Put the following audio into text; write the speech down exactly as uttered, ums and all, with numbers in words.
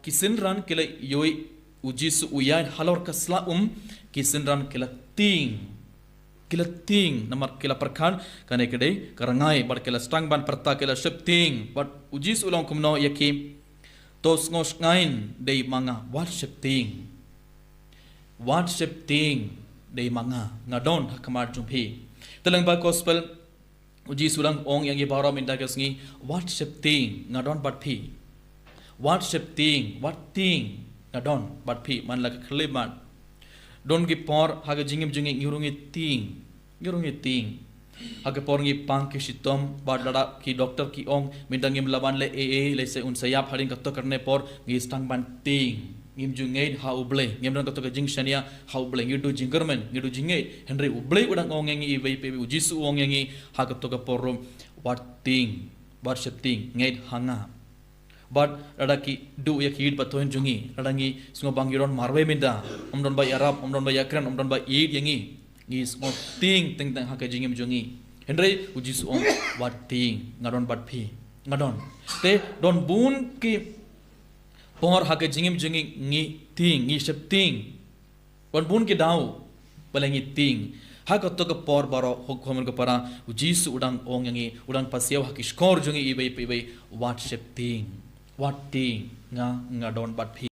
Ki synran ki la ïohi u Jisu u ïaid halor ka sla um, ki synran ki la tieng. Ki la tieng, namar ki la pyrkhat, kane ka dei ka rngai, bad ki la sdang ban pyrta, ki la sheptieng. Bad u Jisu u la ong kumno ïa ki, to sngew shngaiñ, dei ma nga, wat sheptieng. Wat sheptieng, dei ma nga, nga don ha khmat jong phi. Te lyngba gospel, u Jisu u dang ong ïa ngi baroh mynta ka sngi, wat sheptieng, nga don bad phi. Wat sheptieng, wat tieng, nga don bad phi, man la ka khyllipmat. Don ki por ha ka jingim jong ngi ngi ruh ngi tieng, ngi ruh ngi tieng. Ha ka por ngi pang ki shitom, bad lada ki doktor ki ong mynta ngim lah ban leh ei ei, lehse un sa ïap hadien kato katne por, ngi sdang ban tieng. Ngim ju ngeit ha U Blei, ngim don kato ka jingshaniah ha U Blei, ngi duh jingkyrmen, ngi duh jingngeit. Hynrei U Blei u dang ong ïa ngi iwei pa iwei, u Jisu u ong ïa ngi ha kato ka por ruh, wat tieng, wat sheptieng, ngeit ha nga. Bad lada ki duh ïa ki ïit ba thoiñ jong ngi, lada ngi sngew ba ngi don marwei mynta, ym don ba ïarap, ym don ba ïakren, ym don ba ïeit ïa ngi, ngi sngew tieng teng teng ha ka jingim jong ngi. Hynrei u Jisu u ong, wat tieng, nga don bad phi, nga don. Te don bun ki por ha ka jingim jong ngi ngi tieng, ngi sheptieng. Don bun ki daw ba la ngi tieng. Ha kato ka por baroh, ho khun ko para, u Jisu u dang ong ïa ngi, u dang pasiaw ha ki shkor jong ngi iwei pa iwei, wat sheptieng, wat tieng, nga, nga don bad phi.